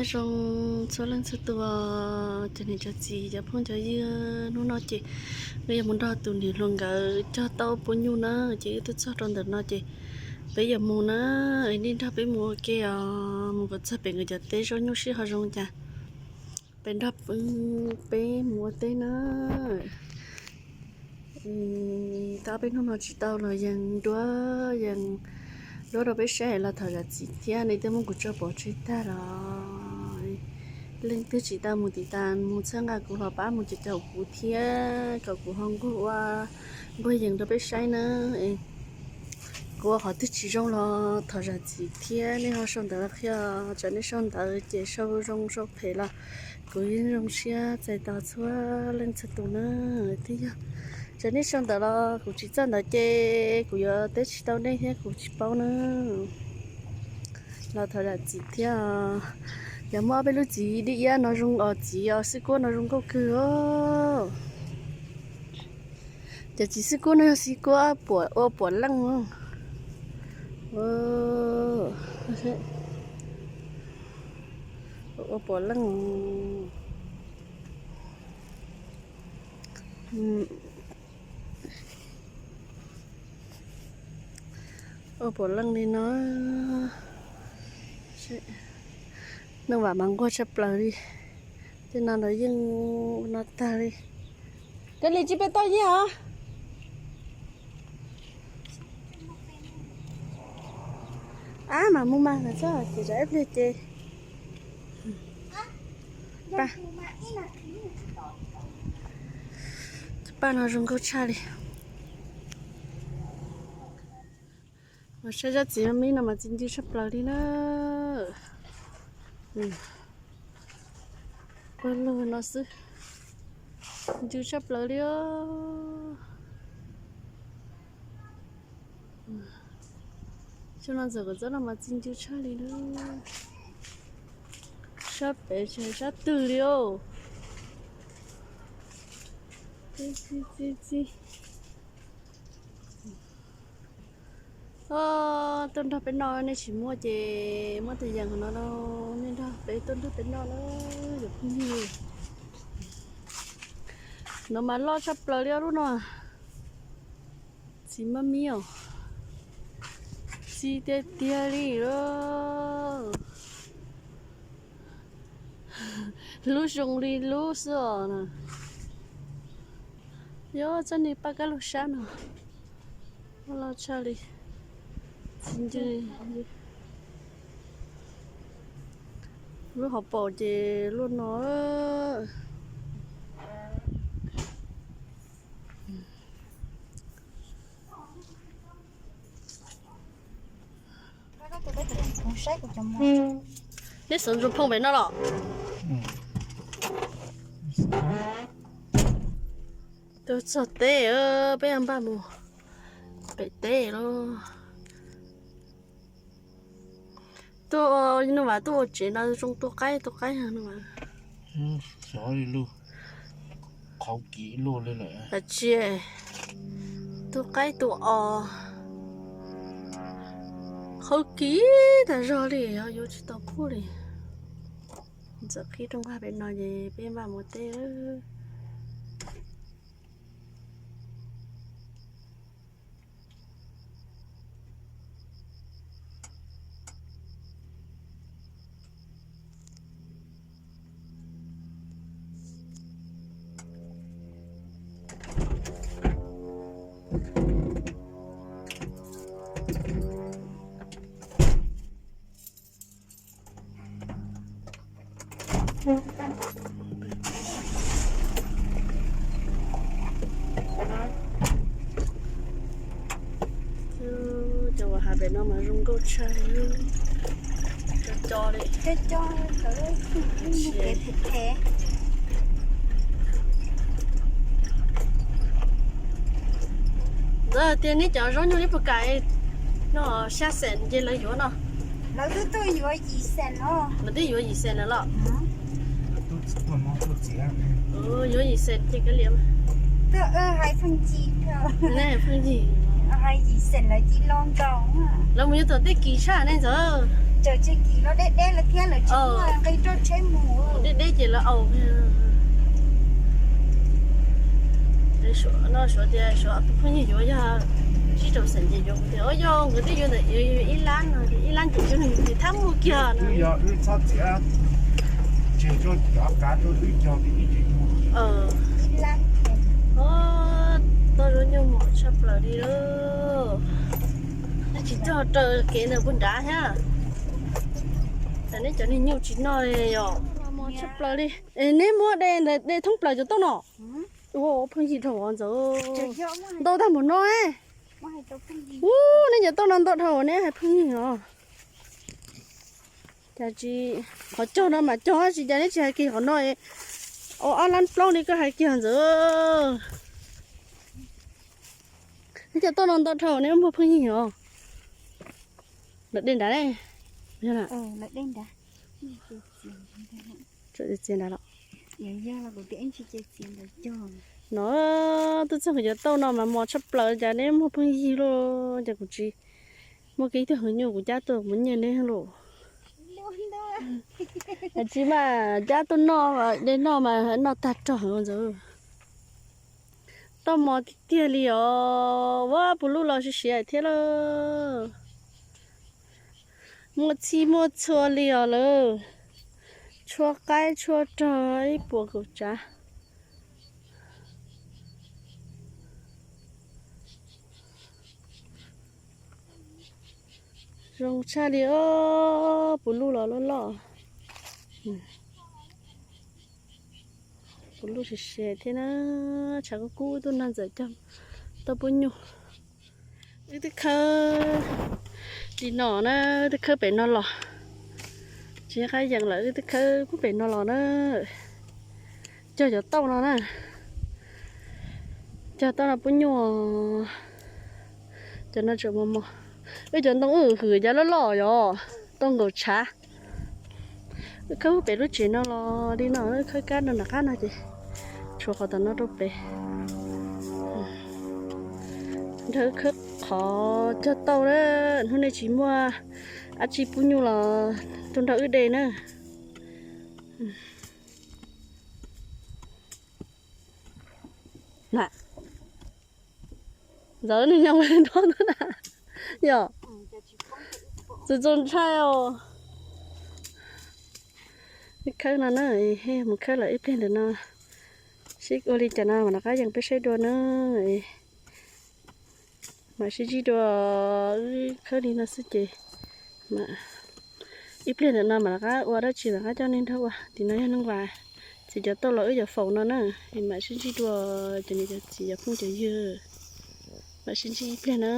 Zoo txhua leej txhua tus, cov niam cov txiv cov phooj cov ywg, hnub no ces wb yuav mus nrog tus niam hluas nkawd cog tau pua nyuj na, ces wb tuaj txog rau ntawm no ces peb yuav mus na, nej nrog peb mus ua ke os, mus kom txog pem nkawd cov teb zaub nyuj sib ho zoo cas peb nrog peb mus ua teb na. Tau peb hnub no tsis tau los yeej duab yeej duab rau peb saib los thov zam txim thiab nej twb muab kuv tso pov tseg tag los leej twg tsis tau mus tiv tas mus txhawb nqa kuv los pab mus caum caum kuv thiab kom kuv ho nquag ua nquag yees rau peb saib na. Kuv ua qhov twg tsis zoo los thov zam txim thiab nej ho sau ntawv los qhia, tsam nej sau ntawv ces sau zoo sau phem los kuv yeej zoo siab txais tos txhua leej txhua tus na. Thiab yog tsam nej sau ntawv los kuv tsis txawj ntawv ces kuv yuav teb tsis tau nej thiab kuv tsis paub na. Los thov zam txim thiab. Yog muaj ob peb lub txiv dib iab no zoo os, txiv os xwb kuab no zoo nkauj kawg os. Cov txiv xwb kuab no yog xwb kuab ua puam leej. Ua puam leej. Ua puam leej li no. Neeg vam mas nquag tshaj plaws li. Tej no lawv yeej no tag li. Koj li tsis peb toj yig os. Ab, mam mus mas, ces zam ib pliag ces. Paj no zoo nkauj tshaj li. Saib zaj txiv mib no mas txi ncw tshaj plaws li na. Pawg lug no xwb, ncw tshaj plaws li os. Xyoo no ntxawm kom txob no mas txi ncw tshaj li na. Sab pem tsis hais sab twg li os. Txi, txi, txi. Tuaj nrog peb noj, nej tsis muaj ces muab tus yees qhov no rau nej nrog peb, tuaj nrog peb noj na, cov phooj ywg. No mas loj tshaj plaws li os lub no. Txiv mab mib os. Txi tiag tiag li os. Lub zoo li lub xwb os na. Yog txoj niag paj kab lug sab no loj tshaj li. Txi ncw. Lub hauv paus ces luaj no. Neb xov ntsuas phooj pem no los? Tuaj txog teb, peb npaj mus pem teb los. Tuaj, Nug Vam tuaj ua tsev no zoo tua qaib, tua qaib Nug Vam. Xyov li lug, qhauv kiv luaj li lawm. Tsis, tua qaib tua os, qhauv kiv tas zog li, yuav tsis tau pub li. Ntxawm qhib rooj vag pem no ces peb npaj mus teb. Cov uas hav pem no mas zoo nkauj tshaj li. Cov cov li. Ntxawm tias neb cov zaub nyuj ib puas kam no xya xees ces lawv yuav no. Lawv twb tuaj yuav yim xees no. Lawv twb yuav yim xees lawm los? Yuav yim xees ces kav liam. Tuaj hais pheej yim, hais pheej yim. Hais yim xees lawv cia li los nkaus. Lawv mus yuav tom tej kim tshaj nej ntxawm. Tseem tsis kim los deb deb lawm thiab, lawv tsis muaj nqi roj tsheb mus. Deb deb ces lawv au. Suav no suav tias suav tus phooj ywg yuav yog tsib rau xees ces yuav tias, o, yog nkawd twb yuav ntawm ib lab no, ib lab ces yog nws tias thab mus kiag no. Wb yog wb txhob txiav tseg rau cov kav rau wb cog ib tsev. Toj zaub nyuj mos tshaj plaws li lawm. Neb tsis cog raws kev ntawm puag nrad thiab. Tam neb cov niag nyuj tsis noj li yom. Mos tshaj plaws li. Es neb muab de ntawd de thoob plaws cov tauj no. Ua pheej yig dhau ntxawm. Ntau tag npaum no. Ub, neb cov tauj no ntau dhau neb hais pheej yig os. Cas tsis, qhov cog no mas cog tsis cas neb tsis hais kiag qhov no. Ob lab plaub li koj hais kiag ntxawm. Neb cov tauj no ntau dhau neb muag pheej yig os. Lawv de nrad ne. Txiav nrad los. No twb txog kuv cov tauj no mas mos tshaj plaws cas neb muag pheej yig lauj, cas kuv tsis muaj kiag ib tug hwv nyuj kuv cab tuaj mus nyiaj neb lauj. Tsis mas cab tuaj noj de noj mas noj tag rog heev ntxawm. Tauj mos tiag tiag li os, ua puv luj los siav siav thiab lauj. Muaj txhij muaj txhua li os lawm. Tshuab qaib tshuab rog ib puas kaum tsav. Zoo tshaj li os, puv luj los loj loj. Puv luj siav siav thiab na, tshav kub kub tuaj nag ntxawm cog tauj pub nyuj. Wb twb khawb li no na, wb twb khawb pem no los, tsis nyob qab yees lawm, wb twb khawb pub pem no los na. Cog cov tauj no na, cog tauj no pub nyuj. Cov no tseem mos mos. Wb cov ntoo wb hwm cov loj loj yom, tau nkaus tshav. Wb khawb pem lub tsev no los li no, wb khawb kab no nram qab no ces tshuav qhov tom no rau pem. Nrog wb khawb qhov cog tauj na, hnub nej tsis muaj dab tsi pub nyuj los tuaj nrog wb de na. Ntxawm nws nyob nrog ntawd na. Yog txaus ntshai os. Wb khawb no na, mus khawb lawm ib pliag ntawm no, sib ua li cas no mam rov qab yees peb saib dua na. Mam sib ntsib dua, wb khawb li no xwb ces ib pliag ntawm no mam rov qab ua dab tsi mam rov qab coj nej nrog ua. Tim no yog neeg vas txiv cov tauj los wb cov faus no na. Mam sib ntsib dua cov niam cov txiv cov phooj cov ywg. Mam sib ntsib ib pliag na.